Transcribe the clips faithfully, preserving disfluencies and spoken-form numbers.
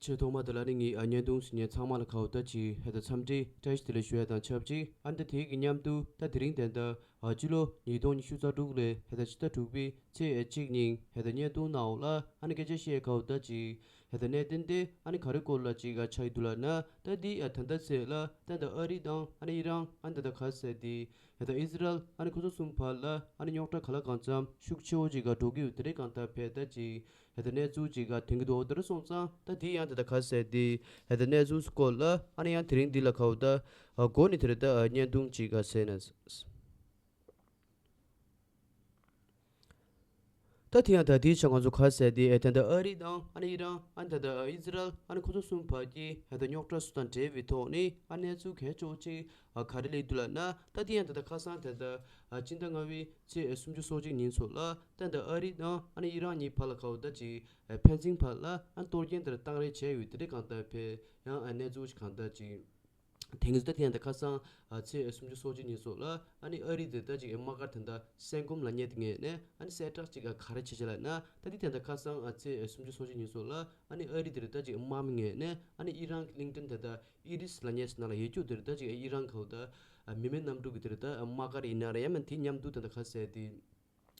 ཆེས་ཐོག་མ་དེ་ལ་ནི་ངས་ཨ་བརྙན་ཐུང་གཟིགས་མཁན་ཚང་མ་ལ་ཁ་འོ་ད་ཅིག་ཧེ་ད་འཚམས་འདྲི་བཀྲ་ཤིས་བདེ་ལེགས་ཞུ་ཡ་དང་ཆབས་ཅིག་ཨ་ནི་ད་དེའི་གི་མཉམ་དུ་ད་དེ་རིང་དེ་འདྲ་ཨ་སྤྱི་ལོ་ཉིས་སྟོང་ཉི་ཤུ་རྩ་དྲུག་ལོའི་ཧེ་ད་ཕྱི་ཟླ་དྲུག་པའི་ཚེས་གཅིག་ཉིན་ཧེ་ད་བརྙན་ཐུང་ནང་འོག་ལ་ཨ་ནི་སྐད་ཆ་བཤད་ཁ་འོ་ད་ཅིག་ཧེ་ད་གནད་དོན་དེ་ཨ་ནི་ག་རེ་སྐོར་ལ་ཅིག་ཨ་ཆགས་ཡི་འདུག་ལབ་ན། ད་འདི་ཨ་ད་ལྟ་ཚེས་ལ་ད་ད་ཨ་རི་དང་ཨ་ནི་ཨི་རན་ཨ་ནི་ད་ད་ག་ཟེར་དེ་ཧེ་ད་ཨི་ཟི་རལ་ཨ་ནི་ཁོ་ཚོ་གསུམ་བར་ལ་ཨ་ནི་རྙོག་དྲ་ག་ལ་གང་འཚམ་ཤུགས་ཆེ་བོ་ཅིག་ག་འགྲོ་གི་ཡོད་དེ་འདྲའི་གང་ལྟར་ཕེ་ད་ཅིག་ཧེ་ད་གནས་ཚུལ་ཅིག་ག་ཐོན་གི་འདུག་འོ་དེ་འདྲ་སོང་ཙང་ད་དེ་ཡང་དེ་ད་ག་ཟེར་དེ་ཧེ་ད་གནས་ཚུལ་སྐོར་ལ་ཨ་ནི་ཡང་དེ་རིང་འདི་ལ་ཁ་འོ་ད་ཨ་འགོ་ནས་དེ་རེད་ད་ཨ་བརྙན་ཐུང་ཅིག་ག་ཟེར་ན། ད་དེ་ཡང་ད་དེའི་ཆ་ང་ཚོ་ག་ཟེར་དེ་ཨེ་ད་ད་ཨ་རི་དང་ཨ་ནི་ཨི་རན་ཨ་ནི་ད་ད་ཨི་ཟི་རལ་ཨ་ནི་ཁོ་ཚོ་གསུམ་བར་གྱི་ཧེ་ད་རྙོག་དྲ་སུ་དང་འབྲེལ་བའི་ཐོག་ནས་ཨ་གནས་ཚུལ་གལ་ཆེ་བོ་ཅིག་ཨ་ག་རེ་སླེབས་འདུག་ལབ་ན། ད་དེ་ཡང་ད་ད་ཁ་སང་ད་ད་ཨ་སྤྱི་ཟླ་ལྔ་པའི་ཚེས་སུམ་ཅུ་སོ་གཅིག་ཉིན་ཚོ་ལ་ད་ད་ཨ་རི་དང་ཨ་ནི་ཨི་རན་གཉིས་བར་ལ་ཁ་འོ་ད་ཅིག་ཨེ་ཕན་ཚུན་བར་ལ་ཨ་གཏོར་སྐྱོན་དེར་བཏང་རེས་བྱས་ཡོད་དེ་འདྲའི་གང་ལྟར་ཕེ་ཡང་ཨ་གནས་ཚུལ་ཞིག་གང་ལྟར་ཅིག་དེང་གི་ད་ཐེངས་ད་ཁ་སང་ཨ་ཚེས་སུམ་ཅུ་སོ་གཅིག་ཉིན་སོགས་ལ་ཨ་ནི་ཨ་རི་དེ་ད་ཅིག་དམག་སྒར་དེ་འདྲ་སེང་གོམ་ལ་ཉེ་དེ་ངེས་ནས་ཨ་ནི་གསལ་བསྒྲགས་ཅིག་ག་རེ་བྱེད་ཅེས་ལབ་ན། ད་འདི་དེ་འདྲ་ཁ་སང་ཨ་ཚེས་སུམ་ཅུ་སོ་གཅིག་ཉིན་སོགས་ལ་ཨ་ནི་ཨ་རི་དེ་རུ་ད་ཅིག་དམག་མི་ངེས་ནས་ཨ་ནི་ཨི་རན་གྱི་གླིང་ཕྲན་དེ་ད་ཨི་རིས་ལ་ཉེ་ས་ནང་ལ་ཡོད་རྒྱུ་དེ་རུ་ད་ཅིག་ཨི་རན་ག་འོ་ད་མི་མེད་གནམ་གྲུ་གི་དེ་རུ་ད་དམག་སྒར་ཡིན་ན་རེད་ཡང་མིན་དེ་མཉམ་དུ་དེ་འདྲ་ག་ཟེར་དེ།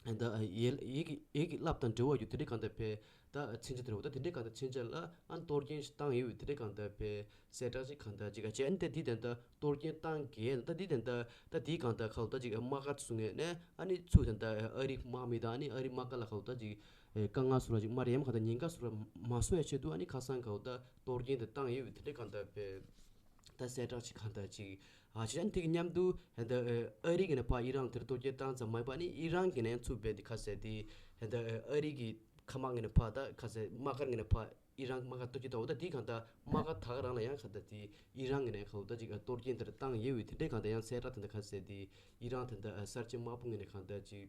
ད་ཡེ་ཡེ་གི་ཡེ་གི་ལབ་དང་འབྲེལ་བ་ཡོད་དེ་འདྲའི་གང་ལྟར་ཕེ་ད་མཚོན་ཆ་དེ་རེད་བ། ད་དེ་འདྲའི་གང་ལྟར་མཚོན་ཆ་ལ་ཨ་གཏོར་སྐྱོན་ཞིག་བཏང་ཡོད་དེ་འདྲའི་གང་ལྟར་ཕེ་གསལ་བསྒྲགས་ཅིག་གང་ལྟར་ཅིག་ག་བྱས། ཨ་ནི་ད་དེ་དེ་འདྲ་གཏོར་སྐྱོན་བཏང་གས་ད་དེ་དེ་འདྲ་ད་དེའི་གང་ལྟར་ཁ་ལོ་ད་ཅིག་དམག་སྒར་སུ་ངེས་ནས་ཨ་ནི་ཚུར་དེ་འདྲ་ཨ་རིའི་དམག་མི་དང་ཨ་ནི་ཨ་རིའི་དམག་སྒར་ལ་ཁ་ལོ་ད་ཅིག་དཀའ་ངལ་བཟོ་ར་ཅིག་མ་རེད་ཡང་གང་ལྟར་ཉེན་ཁ་བཟོ་ར་མ་བཟོ་ཡ་ཆེད་དུ་ཨ་ནི་ཁ་སང་ག་འོ་ད་གཏོར་སྐྱོན་དེ་བཏང་ཡོད་དེ་འདྲའི་གང་ལྟར་ཕེ། ད་གསལ་བསྒྲགས་ཅིག་གང་ལྟར་ཅིག་ཨ་ཅིག་ཨ་ནི་དེ་གི་མཉམ་དུ་ཧེ་ད་ཨ་རི་གི་ནས་ཕར་ཨི་རན་དེར་གཏོར་སྐྱོན་བཏང་ཙམ་མ་ཡིན་པ་ཨ་ནི་ཨི་རན་གི་ནས་ཚུར་བས་དེ་ག་ཟེར་དེ་ཧེ་ད་ཨ་རི་གི་མཁའ་དམག་གི་ནས་ཕར་ད་ག་ཟེར་དམག་སྒར་གི་ནས་ཕར་ཨི་རན་དམག་སྒར་གཏོར་སྐྱོན་བཏང་འོ་ད་དེ་གང་ལྟར་དམག་སྒར་ད་ག་རང་ལ་ཡང་གང་ལྟར་དེ་ཨི་རན་གི་ནས་གང་ལྟར་ཅིག་གཏོར་སྐྱོན་དེར་བཏང་ཡོད་པའི་དེ་འདྲའི་གང་ལྟར་ཡང་གསལ་བསྒྲགས་དེ་འདྲ་ག་ཟེར་དེ་ཨི་རན་དེ་འདྲ་གསར་བརྗེ་དམག་དཔུང་གི་ནས་གང་ལྟར་ཅིག་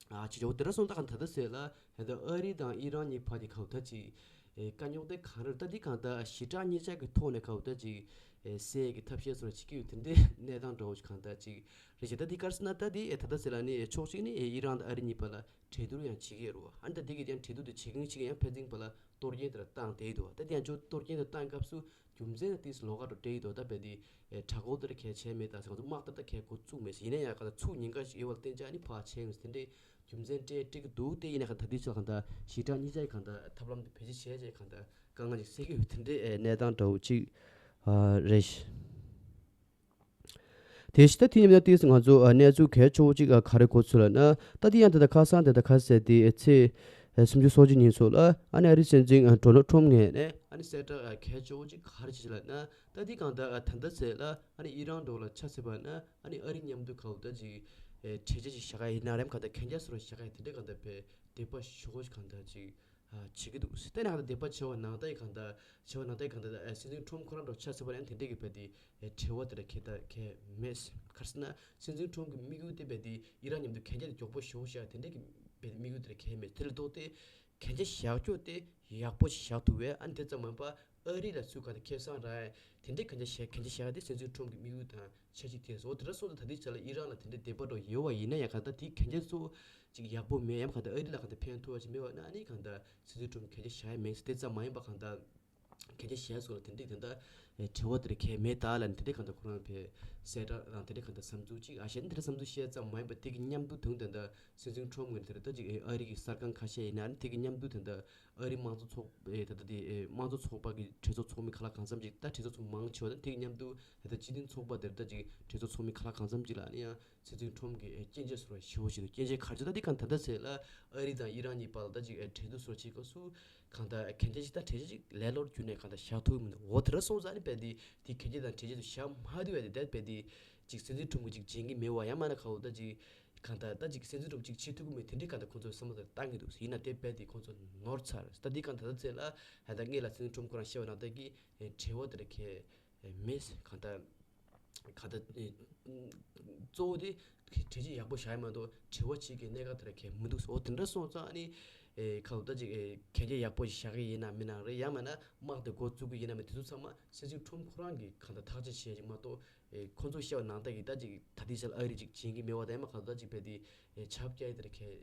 ཨ་ཅི་ཇོ་དེ་འདྲ་སོང་ད་གང་ད་ད་ཟེར་ལ་ཧེ་ད་ཨ་རི་དང་ཨི་རན་གཉིས་བར་གྱི་ག་འོ་ད་ཅིག་ཨེ་དཀའ་རྙོག་དེ་གང་རེད། ད་འདི་གང་ད་ཞི་དྲག་གཉིས་ཆ་གི་ཐོག་ནས་ག་འོ་ད་ཅིག་ཨེ་སེལ་གྱི་ཐབས་ཤེས་སོགས་བྱེད་ཀྱི་ཡོད་དེ་འདྲའི་གནས་སྟངས་འདྲ་བོ་ཞིག་གང་ད་ཅིག་རེད་ཤག་ད་འདི་ག་རེ་ཟེར་ན་ད་འདི་ཨེ་ད་ད་ཟེར་ལ་ནི་ཨེ་ཕྱོགས་གཅིག་ནི་ཨེ་ཨི་རན་དང་ཨ་རི་གཉིས་བར་ལ་གྲོས་བསྡུར་ཡང་བྱེད་ཀྱི་ཡོད་རེད་བ། ཨ་ནི་ད་འདི་གི་ཡང་གྲོས་བསྡུར་དེ་བྱེད་མཁན་གཅིག་ཡང་ཕན་ཚུན་བར་ལ་གཏོར་སྐྱོན་དེ་འདྲ་བཏང་བསྡད་འདུག་བ། ད་འདི་ཡང་ཅོ་གཏོར་སྐྱོན་དེ་བཏང་སྐབས་སུ་རྒྱུ་མཚན་ལ་ཏིས་ལོགས་ཀ་འགྲོ་སྤྲད་ཡི་འདུག་ད་བས་དེ་ཨེ་དྲག་པོ་དེར་གལ་ཆེ་མེད་ད་ཟེར་ང་ཚོ་དམག་དེ་ད་གལ་འགོ་བཙུགས་མེད་ཟེར། ཡིན་ན་ཡང་ག་ད་ཚུགས་ཉེན་ཁ་ཞིག་ཡོད་པ་ལ་བརྟེན་ཅིག་ཨ་ནི་ཕར་ཆེ་ཡོང་ཟེར་དེ་འདྲའི་རྒྱུ་མཚན་སྤྲད་སྤྲད་ཀྱི་འདུག་དེ་ཡིན་ན་ག་ད་དུས་ཚོད་གང་ད་ཞི་དྲག་གཉིས་ཆ་གང་ད་ཐབས་ལམ་དེ་བེད་སྤྱོད་བྱས་བྱས་གང་ད་དཀའ་ངལ་ཅིག་སེལ་གྱི་ཡོད་དེ་འདྲའི་ཨེ་གནས་སྟངས་འདྲ་བོ་ཅིག་ཨ་རེད། དེ་ཕྱི་ད་དེ་ཡིན་ན་ཏིས་ང་ཚོ་ཨ་གནས་ཚུལ་གལ་ཆེ་བོ་ཅིག་ཨ་ག་རེ་གོ་ཚུལ་ལ་ན་ད་དེ་ཡང་ད་ད་ཁ་སང་ད་ད་ག་ཟེར་དེ་ཨེ་ཚེས་ཨེ་སུམ་ཅུ་སོ་གཅིག་ཉིན་སོགས་ལ་ཨ་ནི་ཨ་རི་སྲིད་འཛིན་ཨ་ཌོ་ནལ་ཊམ་ངོས་ནས་ཨ་ནི་གསལ་བསྒྲགས་ཨ་གལ་ཆེ་བོ་ཅིག་ག་རེ་བྱེད་ཅེས་ལབ་ན། ད་འདི་གང་ལྟར་ཨ་ད་ལྟ་ཚེ་ལ་ཨ་ནི་ཨི་རན་འགྲོ་ལ་ཆ་ཟེར་བ་ན་ཨ་ནི་ཨ་རི་མཉམ་དུ་ག་འོ་ད་ཅིག་ཨེ་གྲོས་ཆོད་ཅིག་བཞག་ག་ཡིན་ན་རེམ་གང་ལྟར་གན་རྒྱ་སོར་བཞག་ག་ཡིན་དེ་འདྲའི་གང་ལྟར་བས་དད་པ་ཞུ་དགོས་ཤིག་གང་ལྟར་ཅིག་ཨ་བྱེད་ཀྱི་འདུག་དེ་ནས་གང་ལྟར་དད་པ་བྱེད་པ་ནང་ལྟར་གང་ལྟར་བྱེད་པ་ནང་ལྟར་གང་ལྟར་ཨེ་སྲིད་འཛིན་ཁྲོམ་ཁོ་རང་འགྲོ་ཆ་ཟེར་བ་ན་དེ་འདྲའི་གི་བས་དེ་ཨེ་འབྲེལ་བ་དེ་འདྲ་གལ་ད་གལ་མེད། ག་རེ་ཟེར་ན་སྲིད་འཛིན་ཁྲོམ་གི་དམིགས་ཡུལ་དེ་བས་དེ་ཨི་རན་མཉམ་དུ་གན་རྒྱ་དེ་མགྱོགས་པོ་ཞུ་བཞག་དེ་འདྲའི་གི་བས་དམིགས་ཡུལ་དེ་འདྲ་གལ་མེད། དེ་ལ་ལྡོག་སྟེ་གན་རྒྱ་བཞག་ཕྱོགས་དེ་ཡག་པོ་ཞིག་བཞག་ཐུབ་པས། ཨ་ནི་དེ་ཙམ་མིན་པ་ཨ་རི་ལ་ཚུར་ག་དེ་ཁེ་བཟང་རག་དེ་འདྲའི་གན་རྒྱ་བཞག་གན་རྒྱ་བཞག་དེ་སྲིད་འཛིན་ཁྲོམ་གྱི་དམིགས་ཡུལ་དང་ཆབས་ཅིག་དེ་སོ་དེ་འདྲ་སོང་ཙང་ད་ལྟའི་ཆ་ལ་ཨི་རན་ལ་དེ་འདྲའི་དད་པ་འགྲོ་ཡོད་པ་ཡིན་ན་ཡང་གང་ལྟར་དེའི་གན་རྒྱ་ཚོ་ཅིག་ཡག་པོ་མེད་ཡང་གང་ལྟར་ཨ་རི་ལ་གང་ལྟར་ཕན་ཐོགས་པ་ཅིག་མེད་པ་ན་ཨ་ནི་གང་ལྟར་སྲིད་འཛིན་ཁྲོམ་གན་རྒྱ་བཞག་ཡ་མེད་ཟེར། དེ་ཙམ་མ་ཡིན་པ་གང་ལྟར་གན་རྒྱ་བཞག་སོང་ལ་དེ་འདྲའི་དེ་འདྲ་དྲི་བ་དེ་འདྲ་གལ་མེད་ད་ལ་ནི་དེ་འདྲའི་གང་ལྟར་ཁོ་རང་ཕེ་གསལ་བསྒྲགས་རང་དེ་འདྲའི་གང་ལྟར་བསམ་ཚུལ་ཅིག་ཨ་ཤེས་ནི་དེ་འདྲ་བསམ་ཚུལ་བཤད་ཙམ་མ་ཡིན་པ་དེ་གི་མཉམ་དུ་དུང་དེ་འདྲ་སྲིད་འཛིན་ཁྲོམ་ངོས་ནས་དེ་འདྲ་ད་ཅིག་ཨ་རི་གི་གསར་ཁང་ཁ་ཤས་ཡིན་ན་ཨ་ནི་དེ་གི་མཉམ་དུ་དེ་འདྲ་ཨ་རི་དམངས་གཙོ་ཚོགས་པའི་ད་ལྟ་དེ་ཨེ་དམངས་གཙོ་ཚོགས་པ་གི་གྲོས་ཚོགས་ཚོགས་མི་ཁ་ལག་གང་འཚམ་ཅིག་ད་གྲོས་ཚོགས་ཚོགས་མང་ཆེ་བ་དང་དེ་གི་མཉམ་དུ་ད་ལྟ་སྤྱི་མཐུན་ཚོགས་པ་དེར་ད་ཅིག་གྲོས་ཚོགས་ཚོགས་མི་ཁ་ལག་གང་འཚམ་ཅིག་ལ་ཨ་ནི་ཡང་སྲིད་འཛིན་ཁྲོམ་གི་ཨེ་སྐྱོན་བརྗོད་སོགས་ཞེ་པོ་ཞིག་འདུག་སྐྱོན་བརྗོད་ག་རེ་བྱས་ད་འདི་གང་ད་ལྟ་ཚེ་ལ་ཨ་རི་དང་ཨི་རན་གཉིས་བར་ལ་ད་ཅིག་ཨེ་གྲོས་བསྡུར་སོགས་བྱེད་སྐབས་སུ་གང་ད་གན་རྒྱ་ཅིག་ད་གྲོས་ཆོད་ཅིག་ལས་སློར་གྱུར་ནས་གང་ད་བཞག་ཐུབ་མི་འདུག་འོ་དེ་འདྲ་སོང་ཙང་ཨ་ནི་རྦད་དེ་དེ་གན་རྒྱ་དང་གྲོས་ཆོད་དུ་བཞག་མ་ཐུབ་ཡ་དེ་ད་རྦད་དེ་ཅིག་སྲིད་འཛིན་ཁྲོམ་གི་ཅིག་བྱེད་ཀྱི་མེད་པ་ཡང་མིན་ན་ག་འོ་ད་ཅིག་གང་ད་ད་ཅིག་སྲིད་འཛིན་ཁྲོམ་ཅིག་བྱེད་ཐུབ་ཀྱི་མེད་དེ་འདྲའི་གང་ད་ཁོང་ཚོས་བསམ་བློ་དེ་བཏང་གི་འདུག་ཡིན་ན་དེ་རྦད་དེ་ཁོང་ཚོ་ནོར་ཚར། ད་འདི་གང་ད་ད་ཚེ་ལ་ཧ་ད་ངེད་ལ་སྲིད་འཛིན་ཁྲོམ་ཁོ་རང་བཤད་པ་ནང་ལྟར་གྱི་ཨེ་དྲི་བ་དེ་འདྲ་གལ་མེད་གང་ལྟར། གང་ལྟར་ཨེ་གཙོ་བོ་དེ་གྲོས་ཆོད་ཡག་པོ་བཞག་ཡ་མ་གཏོགས་དྲི་བ་བྱེད་ཀྱི་གནད་འགག་དེ་འདྲ་གལ་མི་འདུག་ཟེར། འོ་དེ་འདྲ་སོང་ཙང་ཨ་ནི་ཨེ་གང་ལྟར་ཅིག་ཨེ་གན་རྒྱ་ཡག་པོ་ཞིག་བཞག་གི་ཡིན་ན་མིན་ན་རེད་ཡང་མིན་ན་དམག་དེ་འགོ་བཙུགས་ཀྱི་ཡིན་ན་མིན་དེ་ཚོ་ཚང་མ་སྲིད་འཛིན་ཁྲོམ་ཁོ་རང་གིས་གང་ལྟར་ཐག་གཅོད་བྱེད་ཡ་ཅིག་མ་གཏོགས་ཨེ་ཁོང་ཚོས་བཤད་པ་ནང་ལྟར་གྱི་ད་ཅིག་ད་ལྟའི་ཆར་ཨ་རི་ཅིག་བྱེད་ཀྱི་མེད་པ་དང་ཡང་མ་གང་ལྟར་ཅིག་རྦད་དེ་ཨེ་ཆབ་རྒྱ་ཡི་དེ་འདྲ་གལ་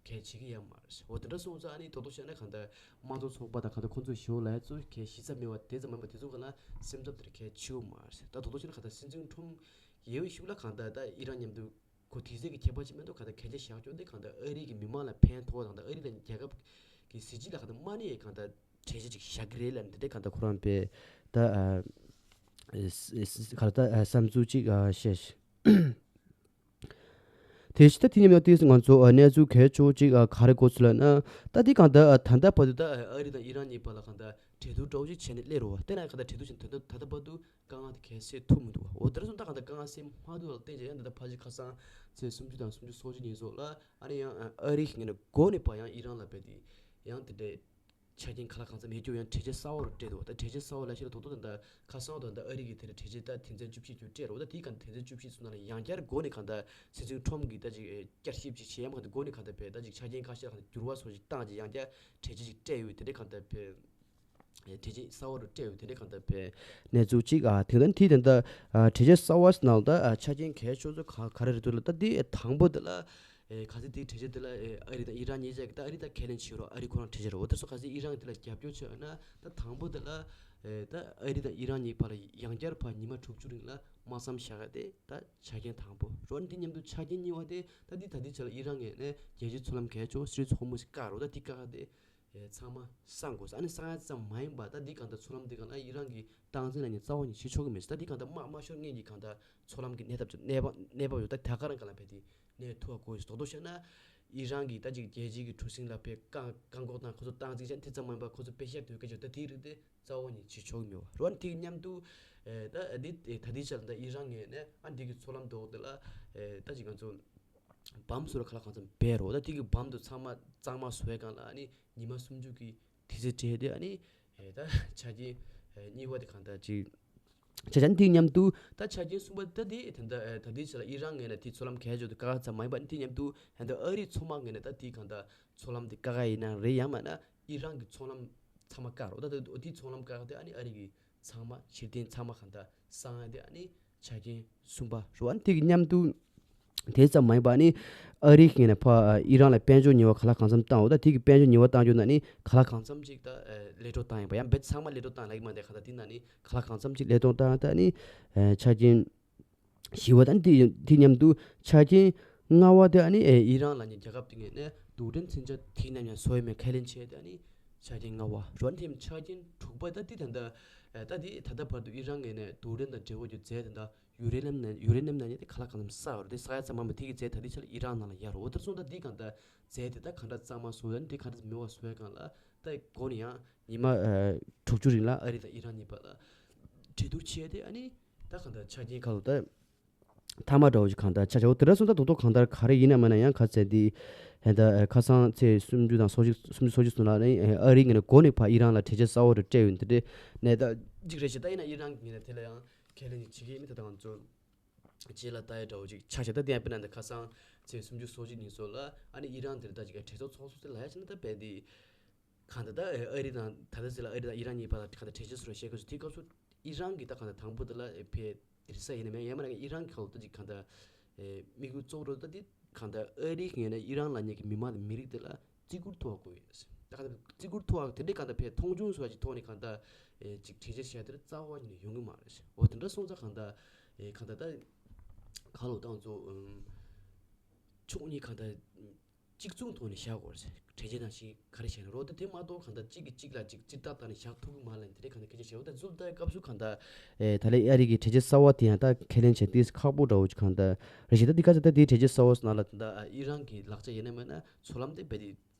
གལ་ཆེ་གི་ཡོད་མ་རེད། འོ་དེ་འདྲ་སོང་ཙང་ཨ་ནི་ད་དུང་བཤད་ན་གང་ལྟར་དམངས་གཙོ་ཚོགས་པ་དང་གང་ལྟར་ཁོང་ཚོས་ཞུ་ལ་ཡ་གཙོ་གལ་གཞི་རྩ་མེད་པ་དེ་ཙམ་མིན་པ་དེ་ཚོ་ག་ལ་སེམས་འཚབ་དེར་གལ་ཆེ་བོ་མ་རེད། ད་ད་དུང་བཤད་ན་གང་ལྟར་སྲིད་འཛིན་ཁྲོམ་ཡོད་པའི་ཤུགས་ལ་གང་ལྟར་ད་ཨི་རན་མཉམ་དུ་ཁོ་དུས་ཚོད་ཀྱི་ཁྱད་པར་ཅིག་མེད་འདུག་གང་ལྟར་གལ་ཆེ་བཞག་ཆོག་དེ་གང་ལྟར་ཨ་རི་གི་མི་མང་ལ་ཕན་ཐོགས་དང་ད་ཨ་རི་དང་རྒྱལ་ཁབ་ཀྱི་གཟི་བརྗིད་ལ་གང་ལྟར་མ་གནས་གང་ལྟར་གྲོས་ཆོད་ཅིག་བཞག་གི་རེད་ལབ་ནས་དེ་གང་ལྟར་ཁོ་རང་པས་ད་ཨ་ཨ་ག་ལ་ད་ཨ་བསམ་ཚུལ་ཅིག་ཨ་བཤད། དེ་བཞིན་ད་དེ་མཉམ་དུ་ང་ཚོ་ཨ་གནས་ཚུལ་གལ་ཆེ་བོ་ཅིག་ཨ་ག་རེ་གོ་ཚུལ་ལབ་ན། ད་དེ་གང་ལྟར་ཨ་ད་ལྟ་བར་དུ་ད་ཨ་རི་དང་ཨི་རན་གཉིས་བར་ལ་གང་ལྟར་གྲོས་བསྡུར་འདྲ་བོ་ཅིག་བྱས་ནས་སླེབས་རེད་བ། དེ་ན་གང་ལྟར་གྲོས་བསྡུར་བྱས་ནས་ད་ལྟ་ད་ལྟ་བར་དུ་དཀའ་ངལ་དེ་གལ་སེལ་ཐུབ་མི་འདུག་བ། འོ་དེ་འདྲ་སོང་ད་གང་ལྟར་དཀའ་ངལ་སེལ་མ་ཐུབ་པ་ལ་བརྟེན་བྱས་ཡང་ད་ལྟ་ཕལ་ཆེར་ཁ་སང་ཚེས་སུམ་ཅུ་དང་སུམ་ཅུ་སོ་གཅིག་ཉིན་སོགས་ལ་ཨ་ནི་ཡང་ཨ་རི་གི་ངོས་ནས་འགོ་ནས་ཕར་ཡང་ཨི་རན་ལ་ཕེབས་ཏེ་ཡང་དེ་འདྲའི་ཆ་རྐྱེན་ག་ལ་གང་འཚམ་ཡོད་རྒྱུ་ཡང་གྲོས་ཆོད་གསར་པ་རུ་སྤྲད་འདུག་ད་གྲོས་ཆོད་གསར་པ་ལབ་ཤེས་ལ་དོག་དོག་ད་ད་ཁ་སང་དང་ད་ཨ་རི་གི་དེ་འདྲ་གྲོས་ཆོད་ད་དོན་ཚན་བཅུ་བཞི་བཅུ་སྤྲད་རོགས། ད་དེའི་གང་དོན་ཚན་བཅུ་བཞི་ཚོ་ནང་ལ་ཡང་བསྐྱར་འགོ་ནས་གང་ད་སྲིད་འཛིན་ཁྲོམ་གྱིས་ད་ཅིག་བསྐྱར་ཞིབ་ཅིག་བྱས་ཡང་གང་ད་འགོ་ནས་གང་ད་བས་ད་ཅིག་ཆ་རྐྱེན་ཁ་ཤས་གང་ད་འགྱུར་བ་སོགས་ཅིག་བཏང་ཅིག་ཡང་བསྐྱར་གྲོས་ཆོད་ཅིག་སྤྲད་ཡོད། དེ་འདྲ་གང་ད་བས་གྲོས་ཆོད་གསར་པ་རུ་སྤྲད་ཡོད། དེ་འདྲ་གང་ད་བས་གནས་ཚུལ་ཅིག་ཨ་དེ་ད་དེ་ད་ད་གྲོས་ཆོད་གསར་པ་ནང་ད་ཆ་རྐྱེན་གལ་ཆེ་ཤོས་ག་ག་རེ་རེད་འདུག་ལ། ད་དེ་དང་པོ་དེ་ལ། ཨེ་གལ་སྲིད་དེའི་གྲོས་ཆོད་དེ་ལ་ཨེ་ཨ་རི་དང་ཨི་རན་གཉིས་ཆ་གི་ད་ཨ་རི་ད་ཁས་ལེན་བྱེད་རོགས། ཨ་རི་ཁོ་རང་གྲོས་ཆོད་རོགས། དེ་སོ་གལ་སྲིད་ཨི་རན་གྱི་དེ་ལ་རྒྱབ་སྐྱོར་བྱས་ཡོད་ན་ད་དང་པོ་དེ་ལ་ཨེ་ད་ཨ་རི་དང་ཨི་རན་གཉིས་བར་ལ་ཡང་བསྐྱར་ཕར་ཉི་མ་དྲུག་ཅུ་རིང་ལ་དམག་མཚམས་བཞག་ཡ་དེ་ད་ཆ་རྐྱེན་དང་པོ་རོ། དེ་མཉམ་དུ་ཆ་རྐྱེན་གཉིས་པ་དེ་ད་འདི་ད་ལྟའི་ཆ་ལ་ཨི་རན་ངོས་ནས་རྒྱལ་སྤྱིའི་མཚོ་ལམ་གལ་ཆེ་བོ་སི་ཊྲེཊ་ཧོར་མུཛ་བཀག་རོགས། ད་འདི་བཀག་ཡ་དེ་ཨེ་ཚང་མ་གསང་དགོས། ཨ་ནི་གསང་ཡ་ཙམ་མ་ཡིན་པ་ད་འདི་གང་ལྟར་མཚོ་ལམ་འདི་གང་ལ་ཨི་རན་གྱི་སྟངས་འཛིན་ལ་ནི་རྩ་བ་ནས་བྱེད་ཆོག་གི་མེད། ད་འདི་གང་ལྟར་དམག་མ་ཤོར་སྔོན་གྱི་གང་ལྟར་མཚོ་ལམ་གྱི་གནས་སྟངས་ཀྱི་གནས་བབ་གནས་བབ་ཡོད། ད་ད་ག་རང་ག་ལ་ཕེབས་ཏེ་གནས་ཐུབ་པ་དགོས་ཞེས་རྡོག་རྡོག་བཤད་ན། ཨི་རན་གྱི་ད་ཅིག་རྒྱལ་སྤྱིའི་གི་གྲུ་གཟིངས་ལ་ཕེབས་བཀག་བཀག་འགོག་དང་ཁོ་ཚོ་སྟངས་འཛིན་བྱས་ནས་དེ་ཙམ་མ་ཡིན་པ་ཁོ་ཚོ་དཔེ་བཤད་སྡོད་སྐད་ཆ་ད་དེའི་རིགས་དེ་རྩ་བ་ནས་བྱེད་ཆོག་གི་མེད་པ་རོ། ཨ་ནི་དེ་གི་མཉམ་དུ་ཨེ་ད་འདི་ད་ལྟའི་ཆར་ད་ཨི་རན་ངོས་ནས་ཨ་འདི་གི་མཚོ་ལམ་འདོགས་དེ་ལ་ཨེ་ད་ཅིག་ང་ཚོ་བམ་བཟོ་ར་ག་ལ་གང་འཚམ་སྦས་རོགས། ད་དེ་གི་བམ་དུ་ཚང་མ་གཙང་མ་བཟོ་བའི་སྒང་ལ་ཨ་ནི་ཉི་མ་སུམ་ཅུ་གི་དུས་ཚོད་སྤྲད་དེ་ཨ་ནི་ཨེ་ད་ཆ་རྐྱེན་ཨེ་གཉིས་པ་དེ་གང་ལྟར་ཅིག་ཆ་རྐྱེན་དེ་མཉམ་དུ་ད་ཆ་རྐྱེན་གསུམ་པ་ད་དེ་ད་ལྟ་ཨེ་ད་དེ་ཆ་ལ་ཨི་རན་ངོས་ནས་དེ་མཚོ་ལམ་གས་ཆོག་དེ་བཀག་ཚར་མ་ཡིན་པ་ཨ་ནི་དེ་མཉམ་དུ་ད་ལྟ་ཨ་རིའི་མཚོ་དམག་ངོས་ནས་ད་དེ་གང་ལྟར་མཚོ་ལམ་དེ་བཀག་ཡ་ཡིན་ན་རེད། ཡང་མིན་ན་ཨི་རན་གྱི་མཚོ་ལམ་ཚང་མ་བཀག་རོགས། ད་ད་དེ་མཚོ་ལམ་བཀག་དེ་ཨ་ནི་ཨ་རི་གི་ཚང་མ་ཕྱིར་འཐེན་ཚང་མ་གང་ལྟར་གསང་ཡ་དེ་ཨ་ནི་ཆ་རྐྱེན་གསུམ་པ་རེད་བ། ཨ་ནི་དེ་གི་མཉམ་དུ་དེ་ཙམ་མ་ཡིན་པ་ཨ་ནི་ཨ་རི་གི་ངོས་ནས་ཕར་ཨི་རན་ལ་དཔལ་འབྱོར་ཉེས་པ་ག་ལ་གང་འཚམ་བཏང་འོ། ད་དེ་གི་དཔལ་འབྱོར་ཉེས་པ་བཏང་རྒྱུ་ན་ནི་ག་ལ་གང་འཚམ་ཅིག་ད་ལས་འཕྲོ་བཏང་ཡིན་པ་ཡང་རྦད་ཚང་མ་ལས་འཕྲོ་བཏང་ལབ་ཀྱི་མ་འདུག་ག་ད་དེ་ན་ནི་ག་ལ་གང་འཚམ་ཅིག་ལས་འཕྲོ་བཏང་ད་ནི་ཆ་རྐྱེན་བཞི་པ་དང་དེ་དེ་མཉམ་དུ་ཆ་རྐྱེན་ལྔ་པ་དེ་ཨ་ནི་ཨི་རན་ལབ་མཁན་རྒྱལ་ཁབ་དེ་ངོས་ནས་རྡུལ་ཕྲན་མཚོན་ཆ་དེ་ནམ་ཡང་བཟོ་ཡི་མེད་ཁས་ལེན་བྱས་ཏེ་ཨ་ནི་ཆ་རྐྱེན་ལྔ་པ་རེད་བ། དེ་ཆ་རྐྱེན་དྲུག་པ་ད་དེ་ད་ལྟ་ད་དེ་ད་ལྟ་བར་དུ་ཨི་རན་ངོས་ནས་རྡུལ་ཕྲན་དང་འབྲེལ་བ་རྒྱུ་རྫས་དེ་འདྲ་ཡུ་རེ་ནམ་ནང་ཡུ་རེ་ནམ་ནང་ནས་དེ་ག་ལ་གང་འཚམ་བསགས་ཡོད་རེད། དེ་བསགས་ཡ་ཙམ་མ་མ་དེ་གི་རྫས་ད་ལྟའི་ཆ་ལ་ཨི་རན་ནང་ལ་ཡོད་རེད། འོ་དེར་སོང་ད་དེ་གང་ལྟར་རྫས་དེ་ད་གང་འདྲ་གཙང་མ་བཟོ་ཡ་དེ་ག་འདྲ་མེད་པ་བཟོ་ཡ་སྒང་ལ་ད་འགོ་ནས་ཡང་ཉི་མ་ཨ་དྲུག་ཅུ་རིང་ལ་ཨ་རི་དང་ཨི་རན་གཉིས་བར་ལ་གྲོས་བསྡུར་བྱས་ཏེ་ཨ་ནི་ད་གང་ལྟར་ཆ་རྐྱེན་ཁག་ལ་ད་མཐའ་མ་འདྲ་བོ་ཞིག་གང་ལྟར་ཆ་བཞག་འོ་དེ་འདྲ་སོང་ད་རྡོག་རྡོག་གང་ལྟར་ག་རེ་ཡིན་ན་མིན་ན་ཡང་ག་ཚད་འདི་ད་ཁ་སང་ཚེས་སུམ་ཅུ་དང་སོ་གཅིག་སུམ་ཅུ་སོ་གཅིག་སོང་ལ་ནི་ཨ་རི་ངོས་ནས་འགོ་ནས་ཕར་ཨི་རན་ལ་གྲོས་ཆོད་གསར་པ་རེ་སྤྲད་ཡོད་འདི་འདྲ་ནས་ད་ཅིག་རེད་ཤག་ད་ཡིན་ན་ཨི་རན་གྱི་ངོས་ནས་དེ་ལ་ཡང་ཁས་ལེན་ཅིག་བྱེད་ཀྱི་ཡིན་མིན་ད་ད་ང་ཚོ་རྗེས་ལ་ལྟ་ཡ་འདྲ་བོ་ཅིག་ཆགས་ཤག་ད་དེ་ཡང་དཔེར་ན་ད་ཁ་སང་ཚེས་སུམ་ཅུ་སོ་གཅིག་ཉིན་སོགས་ལ་ཨ་ནི་ཨི་རན་དེར་ད་ཅིག་གྲོས་ཚོགས་ཚོགས་སུ་དེ་ལ་ཡ་ཕྱིན་ན་ད་རྦད་དེ་གང་ལྟར་ད་ཨ་རི་དང་ད་ལྟ་ཟེར་ལ་ཨ་རི་དང་ཨི་རན་གཉིས་བར་ལ་གང་ལྟར་གྲོས་ཆོད་བཟོ་ར་བཤད་དགོས་སུ་དེའི་སྐབས་སུ་ཨི་རན་གྱིས་ད་གང་ལྟར་དང་པོ་དེ་ལ་ཕེ་རི་ས་ཡིན་ན་མེད་ཡང་མིན་ན་ཨི་རན་གྱི་ཁ་ལོ་ད་ཅིག་གང་ལྟར་དམིགས་ཡུལ་གཙོ་བོ་ད་དེ་གང་ལྟར་ཨ་རི་གི་ངོས་ནས་ཨི་རན་ལབ་མཁན་གྱི་མི་མང་དང་མི་རིགས་དེ་ལ་བརྩི་བཀུར་ཐོབ་པ་དགོས་ཡོད། ད་གང་ལྟར་བརྩི་བཀུར་ཐོབ་པ་དེ་འདྲའི་གང་ལྟར་ཕེ་མཐོང་ཆུང་བཟོ་བ་ཅིག་ཐོག་ནས་གང་ལྟར་ཅིག་གྲོས་ཆོད་བཞག་དེར་རྩ་བ་ཉིད་ནས་ཡོང་གི་མ་རེད། འོ་དེ་འདྲ་སོང་ཙང་གང་ལྟར་གང་ལྟར་ད་ག་ལོ་ད་ང་ཚོ་ཕྱོགས་གཉིས་གང་ལྟར་གཅིག་མཚུངས་ཐོག་ནས་བཞག་དགོས་རེད། གྲོས་ཆོད་ནང་བཞིན་ག་རེ་བྱས་ན་རོགས་ད་དེ་མ་གཏོགས་གང་ལྟར་གཅིག་གིས་གཅིག་ལ་གཅིག་ཙིར་ལྟ་ལྟ་ནས་བཞག་ཐུབ་ཀྱི་མ་རེད་དེ་འདྲའི་གང་ལྟར་སྐད་ཆ་བཤད་འོ་ད་ཚུར་ལྟ་སྐབས་སུ་གང་ལྟར་ཨེ་ད་ལན་ཨ་རི་གི་གྲོས་ཆོད་གསར་པ་དེ་ཡང་ད་ཁས་ལེན་བྱས་ཏེ་ཁག་པོ་འདྲ་བོ་ཅིག་གང་ལྟར་རེད་ཤག་ད་འདི་ག་ཚོད་ད་དེའི་གྲོས་ཆོད་གསར་པ་ནང་ལ་ད་ཨི་རན་གྱི་ལག་ཆ་ཡིན་ན་མིན་ན་མཚོ་ལམ་དེ་རྦད་དེ་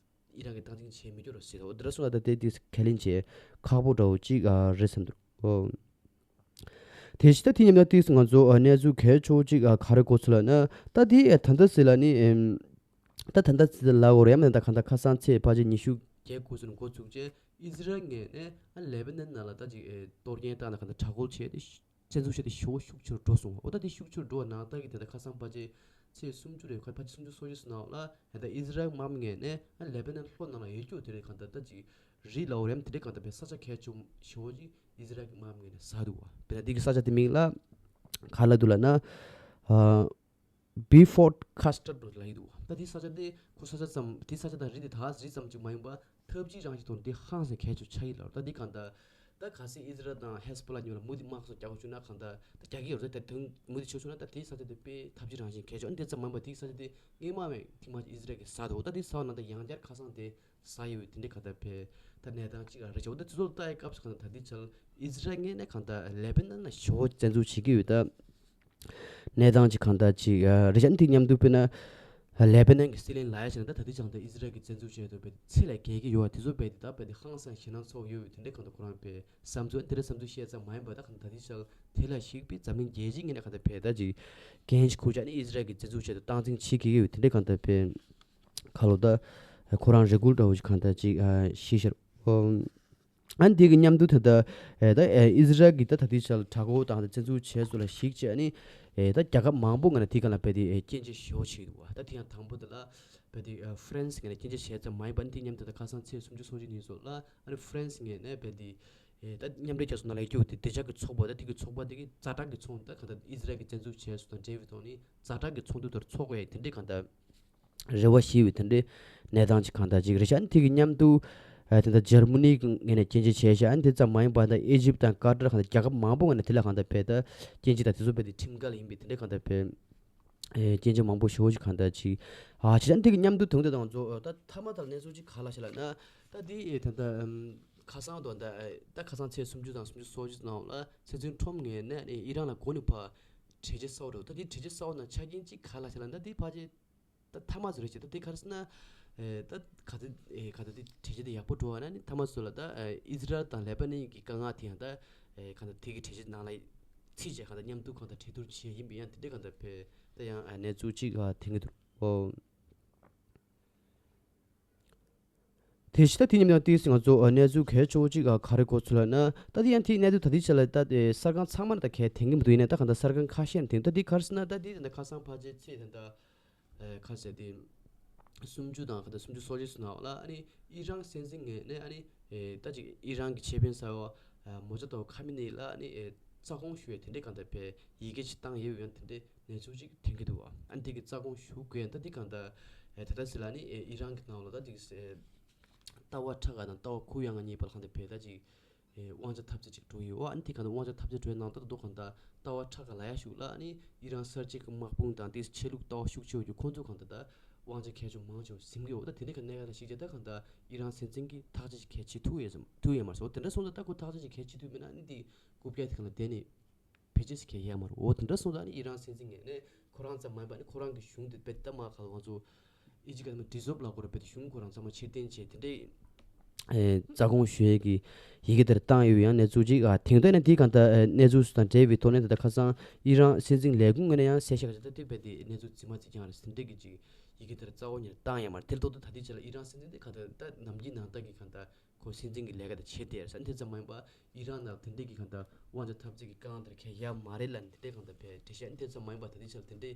ཨི་རན་གྱིས་སྟངས་འཛིན་བྱེད་མི་འགྱུར་རོ་ཟེར་འོ་དེ་འདྲ་སོང་ལ་ད་དེ་དེ་ཁས་ལེན་བྱས་ཁག་པོ་འདྲ་བོ་ཅིག་ཨ་རེད་བསམ་འདུག་ཨོ། དེ་བཞིན་ད་དེ་མཉམ་ན་ཏིས་ང་ཚོ་ཨ་གནས་ཚུལ་གལ་ཆེ་བོ་གཅིག་ཨ་ག་རེ་གོ་ཚུལ་ལབ་ན་ད་དེ་ཨ་ད་ལྟ་ཟེར་ལ་ནི་ཨེམ། ད་ད་ལྟ་ཟེར་ལ་ལ་འོ་རེད་མ་ད་གང་ལྟར་ཁ་སང་ཚེས་ཕལ་ཆེར་ཉི་ཤུ་རྒྱལ་དགུ་ཚོད་ནས་འགོ་བཙུགས་རྗེས་ཨི་ཛི་རལ་ངོས་ནས་ཨ་ལེ་བྷ་ནན་ནང་ལ་ད་ཅིག་ཨེ་གཏོར་སྐྱོན་བཏང་ནས་གང་ལྟར་དྲག་རྒོལ་བྱས་ཏེ་བཙན་འཛུལ་བྱས་ཏེ་ཞེ་པོ་ཤུགས་ཆེ་རུ་འགྲོ་སོང་བ། འོ་ད་དེ་ཤུགས་ཆེ་རུ་འགྲོ་བ་ནང་ལྟར་གྱི་དེ་ལྟར་ཁ་སང་ཕལ་ཆེར་ཚེས་སུམ་ཅུ་རེད་ཁ་ཕལ་ཆེར་སུམ་ཅུ་སོ་བཞི་ཙམ་ནང་ལ་ད་ཨི་ཛི་རལ་དམག་མི་ངོས་ནས་ཨ་ལེ་བྷ་ནན་ལྷོ་ནང་ལ་ཡོད་རྒྱུ་དེ་རེད་གང་ལྟར་ད་ཅིག་རི་ལ་འོ་རེམ་དེ་འདྲའི་གང་ལྟར་པའི་ས་ཆ་གལ་ཆེ་ཞེ་པོ་ཅིག་ཨི་ཛི་རལ་གྱི་དམག་མི་ངོས་ནས་ཟ་འདུག་བ། དཔེར་ན་འདི་གི་ས་ཆ་དེ་མིང་ལ་ག་ལབ་འདུག་ལབ་ན་ཨ་ Beaufort Cluster འདྲ་ལབ་ཀྱི་འདུག་ད་དེ་ས་ཆ་དེ་ཁོ་ས་ཆ་ཙམ་དེ་ས་ཆ་དང་རི་དེ་ད་རི་ཙམ་ཅིག་མ་ཡིན་པ་ཐབས་ཇུས་རང་བཞིན་ཐོག་ནས་དེ་ཧང་སང་གལ་ཆེ་ཆགས་ཀྱི་ལབ། ད་དེ་གང་ལྟར་ད་གལ་སྲིད་ཨི་ཟི་རལ་དང་ཧེ་སི་བྷོ་ལ་གཉིས་ལ་མུ་མཐུད་དམག་སོགས་རྒྱག་དགོས་བྱུང་ན་གང་ལྟར་ད་རྒྱག་གི་ཡོད་རེད། ད་དུང་མུ་མཐུད་བྱེད་བྱུང་ན་ད་དེ་ས་ཆ་དེ་དཔེ་ཐབས་ཇུས་རང་བཞིན་གལ་ཆེ། ཨ་ནི་དེ་ཙམ་མ་ཡིན་པ་དེ་ས་ཆ་དེ་སྔོན་མ་བས་ཐིག་མ་ཨི་ཟི་རལ་གྱི་ས་འདུག་ད་དེ་ས་ནང་ད་ཡང་བསྐྱར་ཁ་སང་དེ་ས་ཡོད་དེ་འདྲའི་གང་ལྟར་བས་ད་གནས་སྟངས་ཅིག་རེད་ཆགས། ད་དེ་ཚོ་ལ་ལྟ་ཡི་སྐབས་སུ་གང་ལྟར་ད་དེ་ཆར་ཨི་ཟི་རལ་ངོས་ནས་གང་ལྟར་ལེ་པ་ནན་ལ་ཞེ་པོ་བཙན་འཛུལ་བྱེད་ཀྱི་ཡོད། ད་གནས་སྟངས་ཅིག་གང་ལྟར་ཅིག་རེད་ཤག་དེ་མཉམ་དུ་དཔེར་ན་ལེ་པ་ནན་གྱི་སྲིད་བློན་ལབ་ཡ་ཞིག་ན་ད་ད་དེ་ཅང་ད་ཨི་ཟི་རལ་གྱི་བཙན་འཛུལ་བྱས་དུས་བས་ཚད་ལས་བརྒལ་གྱི་ཡོད་པ་དེ་ཚོ་བས་དེ་ད་བས་དེ་ཧང་སང་ཞེད་སྣང་ཚ་པོ་ཡོད་པའི་དེ་འདྲའི་གང་ལྟར་ཁོ་རང་བས་བསམ་ཚུལ་དེ་འདྲའི་བསམ་ཚུལ་བཤད་ཙམ་མ་ཡིན་པ་ད་གང་ལྟར་ད་དེ་ཆར་དེ་ལ་གཞིགས་པའི་འཛམ་གླིང་རྒྱལ་སྤྱིའི་ངོས་ནས་གང་ལྟར་བས་ད་ཅིག་འགན་ཅིག་འཁུར་བྱས་ནས་ཨི་ཟི་རལ་གྱི་བཙན་འཛུལ་བྱས་དུས་སྟངས་འཛིན་བྱེད་ཀྱི་ཡོད་དེ་འདྲའི་གང་ལྟར་བས་ཁ་ལོ་ད་ཁོ་རང་རེ་སྐུལ་འདྲ་བོ་ཞིག་གང་ལྟར་ཅིག་ཞིག་ཤར། ཨ་ནི་དེ་གི་མཉམ་དུ་ད་ལྟ་ཨེ་ད་ཨེ་ཨི་ཟི་རལ་གྱི་ད་ད་ལྟའི་ཆར་དྲག་པོ་དང་ད་བཙན་འཛུལ་བྱས་སོ་ལ་གཞིགས་བྱས་ནི་ཨེ་ད་རྒྱལ་ཁབ་མང་པོ་ང་ནས་དེ་ག་ལ་བས་དེ་ཨེ་སྐྱོན་བརྗོད་ཞེ་པོ་བྱེད་འདུག་བ། ད་དེ་ཡང་དང་པོ་དེ་ལ་བས་དེ་ཨེ་ཧྥ་རན་སི་ང་ནས་སྐྱོན་བརྗོད་བྱས་ཙམ་མ་ཡིན་པ་ནི་དེ་མཉམ་དུ་ད་ཁ་སང་ཚེས་སུམ་ཅུ་སོ་གཅིག་ཉིན་སོ་ལ་ཨ་ནི་ཧྥ་རན་སི་ངོས་ནས་བས་དེ་ཨེ་ད་མཉམ་འབྲེལ་རྒྱལ་ཚོགས་ནང་ལ་ཡོད་དེ་བདེ་འཇགས་ཀྱི་ཚོགས་པ་ད་དེ་གི་ཚོགས་པ་དེ་གི་ཛ་དྲག་གི་ཚོགས་འདུ་ད་ག་ད་ཨི་ཟི་རལ་གྱི་བཙན་འཛུལ་བྱས་སོ་དང་འབྲེལ་བའི་ཐོག་ནི་ཛ་དྲག་གི་ཚོགས་འདུ་དེར་ཚོགས་པའི་དེ་འདྲའི་གང་ལྟར། རེ་བ་ཞེས་པའི་དེ་འདྲའི་གནས་སྟངས་ཅིག་གང་ལྟར་ཅིག་རེད་ཤག་ཨ་ནི་དེ་གི་མཉམ་དུ་ཨ་དེ་འདྲ་འཇར་མ་ནི་གི་ངོས་ནས་སྐྱོན་བརྗོད་བྱས་ཤག་ཨ་ནི་དེ་ཙམ་མ་ཡིན་པར་ད་ཨི་ཇིབ་དང་ཀ་ཏར་གང་ལྟར་རྒྱལ་ཁབ་མང་པོ་ངོས་ནས་དེ་ལ་གང་ལྟར་བས་ད་སྐྱོན་བརྗོད་དང་དེ་ཚོ་བས་དེ་ཁྲིམས་འགལ་ཡིན་པའི་དེ་འདྲའི་གང་ལྟར་བས་ཨེ་སྐྱོན་བརྗོད་མང་པོ་ཞེ་པོ་ཅིག་གང་ལྟར་ཅིག་ཨ་བྱས་ཨ་ནི་དེ་གི་མཉམ་དུ་དུང་དེ་དང་ཚོ་ད་མཐའ་མ་དང་གནས་ཚུལ་ཅིག་ག་ལ་ཤེས་ལ་ན་ད་དེ་ཨེ་ད་ད་ཨམ་ཁ་སང་དང་ད་ཨེ་ད་ཁ་སང་ཚེས་སུམ་ཅུ་དང་སུམ་ཅུ་སོ་གཅིག་ནང་ལ་ཚེ་བཙུན་ཁྲོམ་ངོས་ནས་ཨེ་ཨི་རན་ལ་འགོ་ནས་ཕར་གྲོས་ཆོད་གསལ་པོ་འདུག་ད་དེ་གྲོས་ཆོད་གསལ་པོ་ནང་ཆ་རྐྱེན་ཅིག་ག་ལ་ཤེས་ལ་ན་དེ་ཕལ་ཆེར། ད་མཐའ་མ་ཚོ་རེད་ཅེ་ད་དེ་ག་རེ་ཟེར་ན། ཨེ་ད་ག་ཚོད་ཨེ་ག་ཚོད་དེ་གྲོས་ཆོད་དེ་ཡག་པོ་འགྲོ་བ་ན་ནི་མཐའ་མ་ཚོ་ལ་ད་ཨེ་ཨི་ཟི་རལ་དང་ལེ་པ་ནན་གྱི་དཀའ་ངལ་དེ་ཡང་ད་ཨེ་གང་ལྟར་དེ་གི་གྲོས་ཆོད་ནང་ལ་ཚིག་བཅད་གང་ལྟར་མཉམ་དུ་གང་ལྟར་གྲོས་བསྡུར་བྱེད་ཡིན་པས་ཡང་དེ་འདྲའི་གང་ལྟར་བས་ད་ཡང་ཨེ་གནས་ཚུལ་གཅིག་ཨ་ཐོན་གྱི་འདུག་ཨོ། དེ་བཞིན་ད་དེ་མཉམ་དུ་ཏིས་ང་ཚོ་ཨ་གནས་ཚུལ་གལ་ཆེ་བོ་གཅིག་ཨ་ག་རེ་གོ་ཚུལ་ལ་ན་ད་དེ་ཡང་དེའི་གནས་ཚུལ་ད་དེ་ཆ་ལ་ད་དེ་གསར་ཁང་ཚང་མ་ལ་ད་གལ་ཐོན་གྱི་མི་འདུག་ཡིན་ན་ད་གང་ལྟར་གསར་ཁང་ཁ་ཤས་ཐོན་ད་དེ་ག་རེ་ཟེར་ན་ད་དེ་ད་ཁ་སང་ཕལ་ཆེར་ཚེས་ད་ད། ཨེ་ཁ་ཟེར་ཏེ། སུམ་ཅུ་དང་ཁ་ད་སུམ་ཅུ་སོ་གཅིག་ནང་ལ་ཨ་ནི་ཨི་རན་སྲིད་འཛིན་ངོས་ནས་ཨ་ནི་ཨེ་ད་ཅིག་ཨི་རན་གྱི་ཆེས་དཔོན་གསར་པ་ཨ་མོ་ཇ་ཏོ་ཁ་མི་ནི་ལ་ཨ་ནི་ཨེ་རྩ་དགོངས་ཞུ་ཡས་དེ་འདྲའི་གང་ལྟར་བས་ཡི་གེ་ཅིག་བཏང་ཡོད་ཡོད་དེ་འདྲའི་གནས་ཚུལ་ཅིག་ཐོན་གྱི་འདུག་བ། ཨ་ནི་དེ་གི་རྩ་དགོངས་ཞུ་དགོས་ཡ་ད་དེ་གང་ལྟར་ཨེ་ད་ལྟ་ཟེར་ལ་ཨ་ནི་ཨེ་ཨི་རན་གྱི་ནང་ལ་ད་ཅིག་ཨེ་ལྟ་བ་ཁྲ་ག་དང་ལྟ་བ་ཁུ་ཡ་ང་གཉིས་བར་ལ་གང་ལྟར་བས་ད་ཅིག་ཨེ་དབང་ཆ་འཐབ་རྩོད་ཅིག་འགྲོ་ཡི་ཡོད་ཨ་ནི་དེ་གང་ལྟར་དབང་ཆ་འཐབ་རྩོད་འགྲོ་ཡི་ནང་ལྟར་དུ་གང་ལྟར་ལྟ་བ་ཁྲ་ག་ལ་ཡ་ཞུགས་ལ་ཨ་ནི་ཨི་རན་གསར་བརྗེ་གི་དམག་དཔུང་དང་དེ་ཆོས་ལུགས་ལྟ་བ་ཤུགས་ཆེ་བ་ཡོད་ཁོང་ཚོ་གང་ལྟར་དབང་ཆ་གལ་ཆེ་མང་ཆེ་བ་ཟིན་གི་ཡོད་ད་དེ་འདྲ་གི་གནད་འགག་ལ་ཞིག་བྱས་ད་གང་ལྟར་ཨི་རན་སྲིད་འཛིན་གྱིས་ཐག་གཅོད་ཅིག་གལ་ཆེ་ཐུབ་ཡོད་ཙམ་ཐུབ་ཡོད་མ་རེད་སོ་དེ་འདྲ་སོང་ཙང་ད་ཁོ་ཐག་གཅོད་ཅིག་གལ་ཆེ་ཐུབ་མེད་ན་ཨ་ནི་དེ་རྐུབ་བཀྱག་དེ་གང་ལ་བསྡད་ནས་བེད་སྤྱོད་ཅིག་གལ་ཡོད་མ་རེད་འོ་དེ་འདྲ་སོང་ཙང་ཨ་ནི་ཨི་རན་སྲིད་འཛིན་ངོས་ནས་ཁོ་རང་ཙམ་མ་ཡིན་པ་ཨ་ནི་ཁོ་རང་གི་གཞུང་དེ་རྦད་དེ་མ་ག་ལ་ང་ཚོ། ཨི་ཇི་ག་མ་ཌི་སོལབ་ལབ་དགོས་རེད་བས་གཞུང་ཁོ་རང་ཚང་མ་ཕྱིར་འཐེན་བྱས་དེ་འདྲའི་ཨེ་རྩ་དགོངས་ཞུ་ཡས་ཀྱི་ཡི་གེ་དེར་བཏང་ཡོད་ཡང་གནས་ཚུལ་ཅིག་ཨ་དེང་དུས་ནས་དེའི་གང་ལྟར་ཨེ་གནས་ཚུལ་སུ་དང་འབྲེལ་བའི་ཐོག་ནས་ད་ལྟ་ཁ་སང་ཨི་རན་སྲིད་འཛིན་ལས་ཁུངས་ངོས་ནས་ཡང་གསལ་བཤད་ཁ་ཤས་ད་དེ་བས་དེ་གནས་ཚུལ་རྫིག་མ་རྫིག་ཀྱང་རེད་དེ་འདྲའི་གི་ཅིག་ཡི་གེ་དེར་རྩ་དགོངས་ཉིད་བཏང་ཡོད་མ་རེད་དེ་ལྟོ་དུ་ད་ལྟའི་ཆ་ལ་ཨི་རན་སྲིད་འཛིན་དེ་གང་ལྟར་ད་ནམ་རྒྱུན་ནང་ལྟར་གྱི་གང་ལྟར། ཁོ་སྲིད་འཛིན་གྱི་ལས་ཀ་དེ་བྱེད་བསྡད་ཡོད་ས་དེ་ཙམ་མ་ཡིན་པ་ཨི་རན་ནང་དེ་འདྲའི་གི་གང་ལྟར་དབང་ཆ་འཐབ་རྩོད་ཀྱི་དཀའ་ངལ་དེར་གལ་ཡ་མ་རེད་ལ་ནི་དེ་འདྲའི་གང་ལྟར་བས་འགྲེལ་བཤད་དེ་ཙམ་མ་ཡིན་པ་ད་ལྟའི་ཆར་དེ་འདྲའི་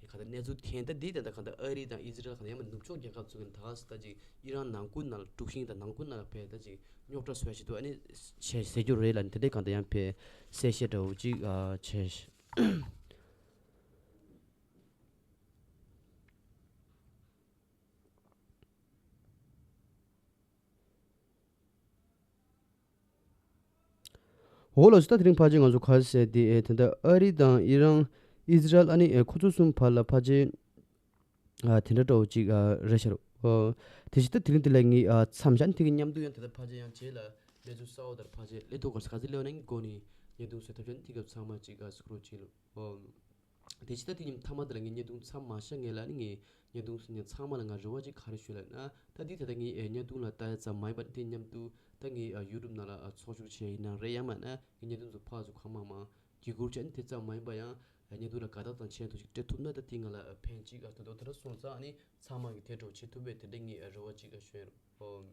གང་ལྟར་གནས་ཚུལ་ཐོན་ད་འདི་དེ་འདྲ་གང་ལྟར་ཨ་རི་དང་ཨི་ཟི་རལ་གང་ལྟར་ཡང་མ་ནུབ་ཕྱོགས་རྒྱལ་ཁབ་ཚོ་གི་ད་ག་ཟེ་ད་ཅིག་ཨི་རན་ནང་ཁུལ་ནང་ལ་དཀྲུག་ཤིང་དང་ནང་ཁུལ་ནང་ལ་བས་ད་ཅིག་རྙོག་དྲ་བཟོ་ཡ་ཞིག་འདུག་ཨ་ནི་བྱས་ཟེར་རྒྱུ་རེད་ལ་ནི་དེ་འདྲའི་གང་ལྟར་ཡང་བས་གསལ་བཤད་འདྲ་བོ་ཅིག་བྱས། འོ་ལགས་སོ་ད་དེ་རིང་ཕལ་ཆེར་ང་ཚོ་ག་རེ་ཟེར་དེ་ཨེ་ད་ལྟ་ཨ་རི་དང་ཨི་རན་ཨི་ཟི་རལ་ཨ་ནི་ཨེ་ཁོ་ཚོ་གསུམ་བར་ལ་ཕལ་ཆེར་ཨ་དེ་འདྲ་འདྲ་བོ་ཅིག་ཨ་རེད་ཤག་རོ། ཨོ་དེ་བཞིན་ད་དེ་རིང་དེ་ལ་ངས་ཨ་མཚམས་བཞག་དེ་གི་མཉམ་དུ་ཡང་ད་ལྟ་ཕལ་ཆེར་ཡང་རྗེས་ལ་གནས་ཚུལ་གསར་བ་དང་ཕལ་ཆེར་སླེབས་ཐུབ་ག་ས་ག་ཚོད་སླེབས་ན་ངས་འགོ་ནས་བརྙན་ཐུང་བཟོ་ཐབས་བྱས་ནས་དེ་སྐབས་ཚང་མ་ཅིག་ཨ་སྐུ་རོགས་བྱེད་ལོ། ཨོ། དེ་ཕྱི་ད་དེ་ཉིན་མཐའ་མ་དེ་ལ་ངས་བརྙན་ཐུང་མཚམས་མ་བཞག་ངེས་ལ་ནི་ངས་བརྙན་ཐུང་གཟིགས་མཁན་ཚང་མ་ལ་ང་རེ་བ་ཅིག་ག་རེ་ཞུ་ལབ་ན་ད་འདི་ད་ལྟ་ངས་ཨེ་བརྙན་ཐུང་ལ་ལྟ་ཡ་ཙམ་མ་ཡིན་པར་དེ་མཉམ་དུ་ད་ངས་ཨ་ཡུ་ཊུབ་ནང་ལ་ཨ་ཚོགས་ཞུགས་བྱས་ཡིན་ན་རེད་ཡང་མིན་ན་ངས་བརྙན་ཐུང་ཚོ་ཕར་ཚུར་གང་མང་མང་བརྒྱུད་བསྐུར་བྱས་ནས་དེ་ཙམ་མ་ཡིན་པ་ཡང་ཨ་བརྙན་ཐུང་ལ་དགའ་རྟགས་དང་ཆེ་མཐོང་ཞིག་སྤྲད་ཐུབ་ན་ད་དེ་ང་ལ་ཨ་ཕན་ཅིག་ཨ་ད་དོ་དེ་འདྲ་སོང་ཙང་ཨ་ནི་ཚང་མ་གིས་དེ་འདྲ་བྱེད་ཐུབ་པའི་དེ་འདྲ་ངས་ཨ་རེ་བ་ཅིག་ཨ་ཞུ་ཡ་རེད། ཨོ།